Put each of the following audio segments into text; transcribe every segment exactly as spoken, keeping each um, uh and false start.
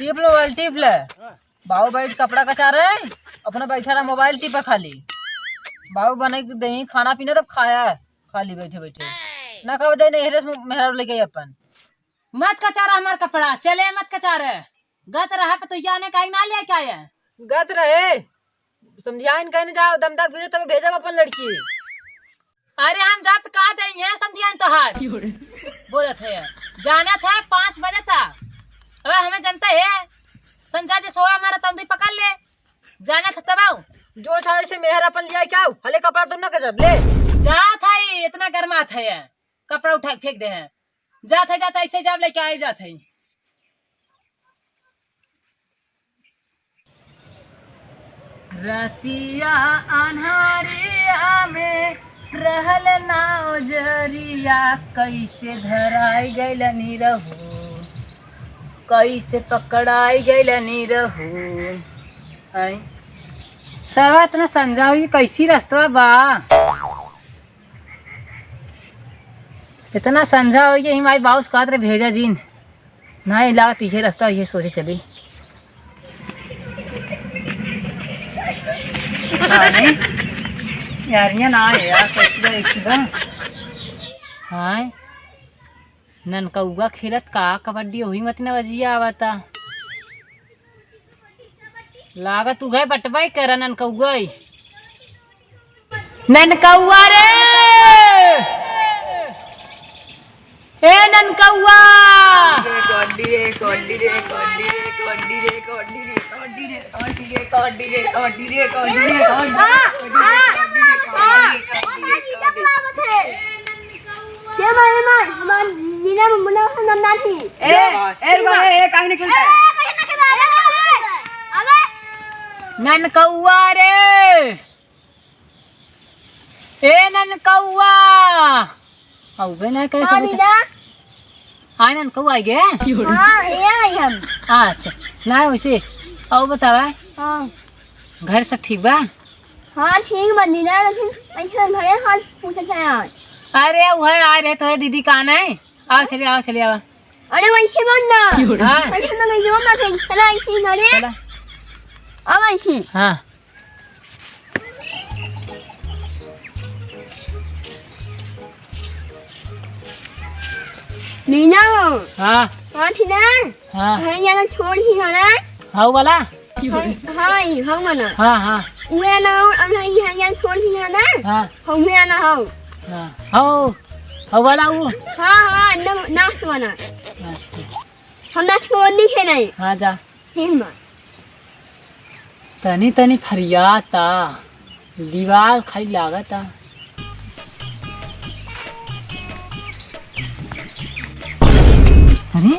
टीप ले मोबाइल, टीप ले। बाबू बैठ कपड़ा कचारे, अपना बैठा रहा मोबाइल टीपे खाली। बाबू बने के देही खाना पीना तब खाया खाली बैठे बैठे। ना कब दे नहीं हेरे से मेहरा लेके अपन। मत कचारा हमार कपड़ा, चले मत कचारे। गत रहा पे तो जाने काहे ना लेके आया। गत रहे, समझियाइन कहने जाओ, दम तक भेजो, तब भेजब अपन लड़की। अरे हम जात का देंगे समझियाइन तोहार। बोलत है, जानत है पाँच बजे तक। अब हमें जनता है, संझा जे सोया हमारा तंदी पकड़ ले। जानत है तब आओ। जो चाहे से मेहर अपन लिया क्या? हले कपड़ा तो ना गजब ले। जात है, इतना गरमात है, कपड़ा उठा के फेंक दे है। जात है, जात है, ऐसे जाब लेके आए जात है। रतिया अन्हारिया में रहल ना उजरिया, कैसे धराई गइल निरहू, कैसे पकड़ाई गइल निरहू। हैं? सरवा इतना संझा हुई, कैसी रस्तवा बा? इतना संझा हो गया, ही माई बाउस कहत रहे भेजा जीन। नहीं लागत इहे रास्ता, इहे सोचे चली। अरे, यारियां ना है यार, कैसी बा, कैसी बा? हाँ, ननकौआ खेलत का कबड्डी, वही मत नवजिया आवता। लागत उघे बटबे कर ननकौआ। ननकौआ रे! ए ननकौआ! के मारे मार, हमार नीना में मुन्ना से नन्ना थी। ए, ए, रुको, ए, ए, काहे निकलता है? अबे। ननकौआ रे। ए ननकौआ। अबे ना करे हाँ, सब नीना। आय ननकौआ आइ गे? हाँ, ये आई हम। अच्छा, ना वैसे, अउ बतावा। हाँ। घर सब ठीक बा? हाँ, ठीक बा नीना, लेकिन ऐसे घरे हाथ पूछत है आज। अरे, वह आए रहे तोहरे दीदी का नहीं? आओ चले, आओ चले, आओ। अरे, वैसे मत ना। हाँ। वैसे ना, जो मत है, चला ऐसे ही घरे। चला। अब ऐसे। हाँ। नीना। हाँ। हाँ, ठीक है। हाँ। हाँ, यहाँ छोड़ ही है ना। हाँ, वो वाला? हाँ, हाँ, ई, हाँ, मना। हाँ, हाँ। उहे ना, और ना, ई है, यहाँ छोड़ ही है ना। हाँ। हाँ, उहे ना, हाँ। हाँ, हाँ, हाँ, वाला वो। हाँ, हाँ, ना, नाच वाला। अच्छा। हम नाच को नहीं खेला है। हाँ, जा। हिम्मत। तनी तनी फरियाता, दीवार खाई लागता। अरे,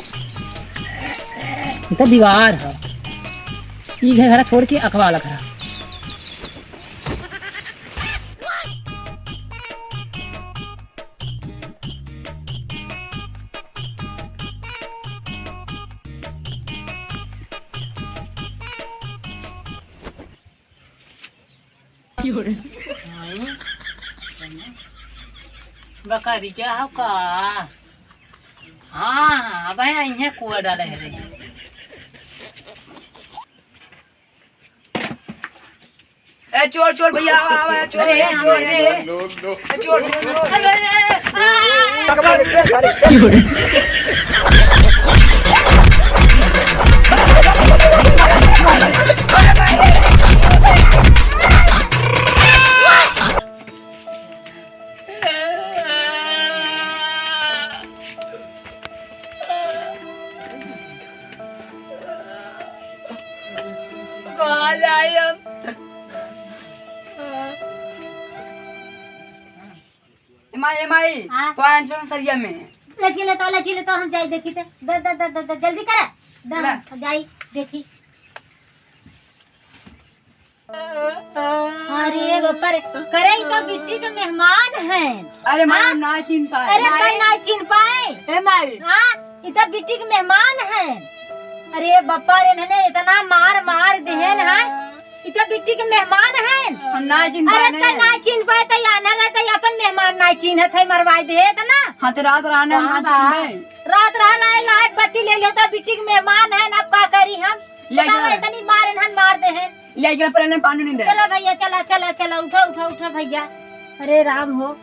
ई त दीवार ह। ई घर छोड़ के अकवा वाला घर। बकरी के हौ का? हाँ, अब है, इहे कुआ डाले है रे। ए, चोर, चोर, भैया, आवा, आवा, ए, चोर, अरे, ए, चोर, अरे, ए, चोर। ए, चोर, चोर, चोर। अरे, अरे, अरे। कहाँ जाई हम? ए माई, ए माई, हाँ। पाँच सौ सरिया में। लठी लेता, लठी लेता, हम जाई देखी ते। द, द, द, द, द, जल्दी करा। द, ला। हम जाई देखी। अरे बापा रे, करे ई तो बिट्टी के मेहमान हैं। अरे माई, हाँ? ना चिन्ह पाए। अरे माई। तै ना चिन्ह पाए। ए माई। हाँ, ई तो बिट्टी के मेहमान हैं। अरे बापा रे, इन्हने इतना मार मार देहेन हैं। ई तो बिट्टी के मेहमान हैं। हम ना चिन्ह अरे पाए। तै ना चिन्ह पाए, तै आन्हर है, तै अपन मेहमान ना चिन्हत है, मरवाई दे इतना। हाँ, तो रात रहने हम कहाँ बात बा? सुनबे। रात रहना है, लाइट बत्ती ले लेता, बिटिक मेहमान है ना, अब का करी हम? ले बतावा, जा। इतनी मार इन्हन मार दे हैं। ले जा, पहले पानी नहीं दे। चला भैया, चला, चला, चला, उठा, उठा, उठा भैया। अरे राम हो,